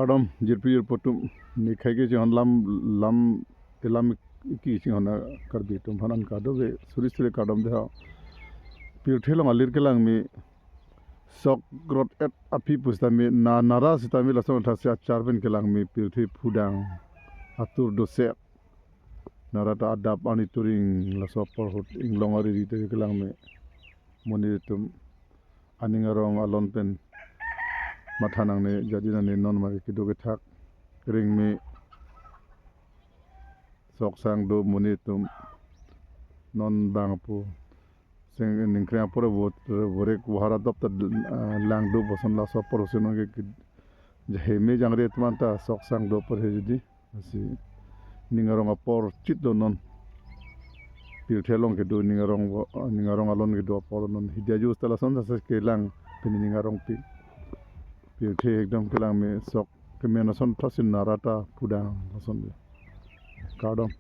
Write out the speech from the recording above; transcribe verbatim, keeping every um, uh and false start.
Kardom, jirpi jirpo atum, nikhai kechinghon lam, lam, elam iki chinghon a Karbi atum aphan an kado ke suri suri kardom dei ho. Pirthe along alir kelang me sok rot et aphi pusitame na nara sitame lason thasi achar pen kelang me pirthe phudang atur dosek. Nara ta adap ani turing laso apor ahut inglong ariri te kelang me monit atum aning arong alon pen matha nangne, jadi nangne, non ma kedo kethak ring me sok sang do monit atum non bang pu seng ningkreng apor vo-, vorek vahar adop ta, ah, lang do puson laso apor pusi non ke, ke jahe me jangre atum an ta sok sang do apor he jadi. Lasi ning arong apor chit do non. Pirthe along kedo ning arong vo-, ning arong alon kedo apor non. Hidi ajut ta lason sa kelang pini ning arong pi. Pirthe ekdom kelang me sok kemen ason thasi nara ta phudang ason dei. Kardom.